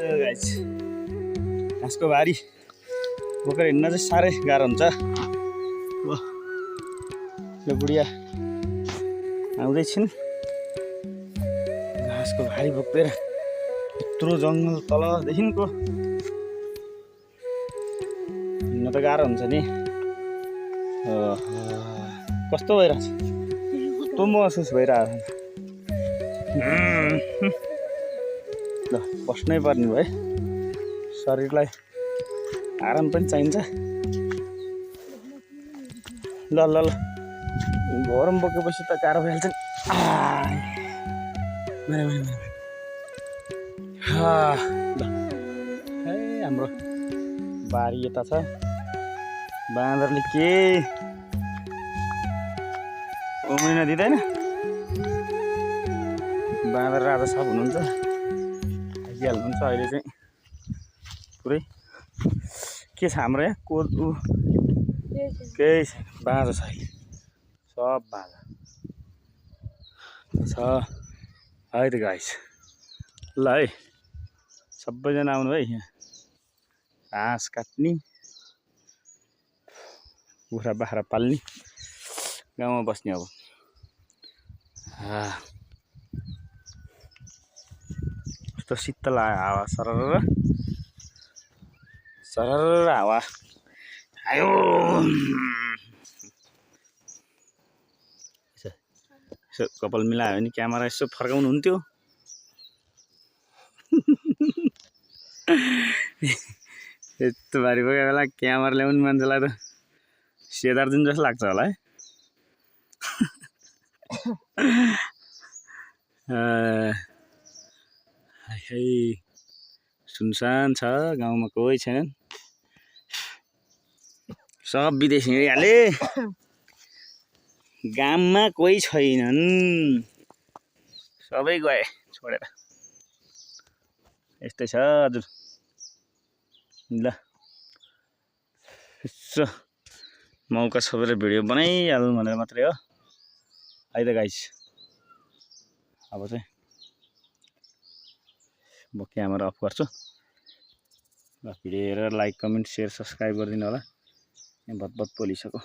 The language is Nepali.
गाइस घाँसको बारी बोकेर हिँड्न चाहिँ साह्रै गाह्रो हुन्छ। यो बुढिया आउँदैछिन् घाँसको भारी बोकेर यत्रो जङ्गल तलदेखिको हिँड्न त गाह्रो हुन्छ नि। कस्तो भइरहेछ, कस्तो महसुस भइरहेछ। ल बस्नै पर्ने भयो, शरीरलाई आराम पनि चाहिन्छ। ल ल ल गरम बोकेपछि त गाह्रो भइहाल्छ नि। ल है हाम्रो बारी यता छ। बाँदरले के उम्रिन दिँदैन। बाँदर राजा साहब हुनुहुन्छ, आइहाल्नुहुन्छ अहिले चाहिँ पुरै। के छ हाम्रो यहाँ कोदो केही छैन, बाँझो छ अहिले, सब बाँझो छ है त गाइस। ल है सबैजना आउनु है, यहाँ घाँस काट्ने, कुखुरा बाख्रा पाल्ने, गाउँमा बस्ने। अब कस्तो शीतल आयो, हावा सरर सरर हावा आयो। यसो कपाल मिलायो भने क्यामेरा यसो फर्काउनु हुन्थ्यो। यस्तो बारी गएको बेला क्यामेरा ल्याउने मान्छेलाई त सेदार दिन जस्तो लाग्छ होला है। सुनसान छ, गाउँमा कोही छैनन्, सब विदेशी हिँडिहाले। गाममा कोही छैनन्, सबै गए छोडेर। यस्तै छ हजुर। ल यसो मौका छोपेर भिडियो बनाइहाल्नु भनेर मात्रै हो है त गाइस। अब चाहिँ म क्यामेरा अफ गर्छु। ल भिडियो हेरेर लाइक कमेन्ट सेयर सब्सक्राइब गरिदिनु होला। यहाँ भतभत पोलिसक्यो।